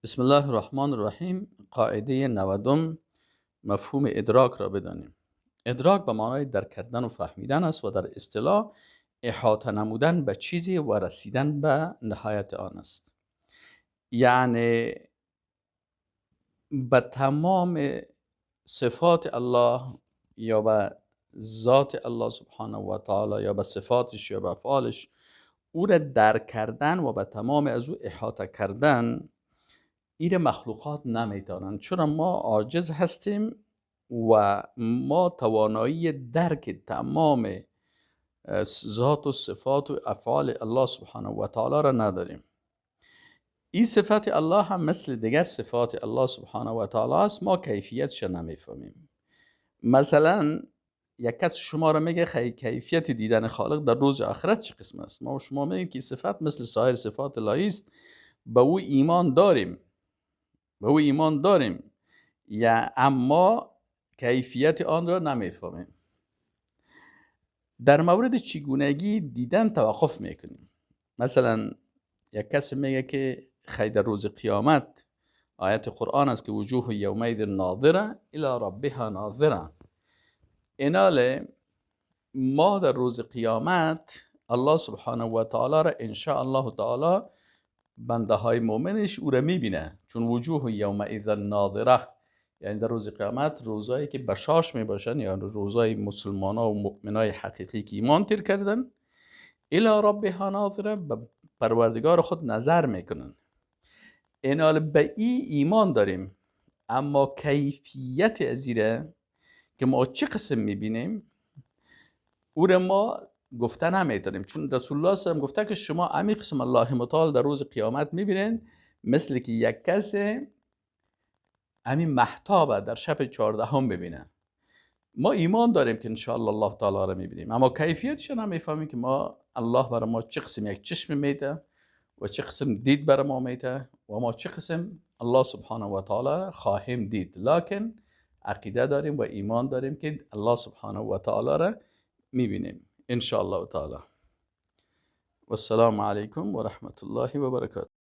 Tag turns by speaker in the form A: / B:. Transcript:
A: بسم الله الرحمن الرحیم. قاعده 90، مفهوم ادراک را بدانیم. ادراک به معنای درک کردن و فهمیدن است و در اصطلاح احاطه نمودن به چیزی و رسیدن به نهایت آن است. یعنی به تمام صفات الله یا به ذات الله سبحانه و تعالی یا به صفاتش یا به افعالش، او را درک کردن و به تمام از او احاطه کردن، این مخلوقات نمیتونن، چون ما عاجز هستیم و ما توانایی درک تمام ذات و صفات و افعال الله سبحانه و تعالی را نداریم. این صفات الله هم مثل دیگر صفات الله سبحانه و تعالی است، ما کیفیتش نمیفهمیم. مثلا یک کس شما را میگه خیلی کیفیت دیدن خالق در روز آخرت چه قسم است، ما و شما میگیم که صفت مثل سایر صفات الهی است، به او ایمان داریم، به او ایمان داریم یا اما کیفیت آن را نمیفهمیم. در مورد چگونگی دیدن توقف میکنیم. مثلا یک کسی میگه که خیر در روز قیامت آیت قرآن است که وجوه یومئذ ناظره الی ربها ناظره. ایناله ما در روز قیامت الله سبحانه و تعالی را ان شاء الله تعالی بنده های مؤمنش او را میبینه، چون وجوه یومئذ ناظره، یعنی در روز قیامت روزایی که بشاش میباشن، یعنی روزای مسلمان ها و مؤمنای حقیقی که ایمان تیر کردن، الی ربها ناظره، به پروردگار خود نظر میکنن. اینال به ای ایمان داریم، اما کیفیت ازیره که ما چه قسم میبینیم او را ما گفته نمیتونیم، چون رسول الله صلی الله علیه و گفته که شما امی قسم الله متعال در روز قیامت میبینین، مثل که یک کس همین مهتاب در شب 14 ببینه. ما ایمان داریم که انشاءالله الله تعالی را میبینیم، اما کیفیتش نمیفهمیم که ما الله برای ما چه قسم یک چشم میده و چه قسم دید برای ما میده و ما چه قسم الله سبحانه و تعالی خواهیم دید. لکن عقیده داریم و ایمان داریم که الله سبحانه و تعالی را میبینیم ان شاء الله تعالی. والسلام علیکم و رحمت الله و برکاته.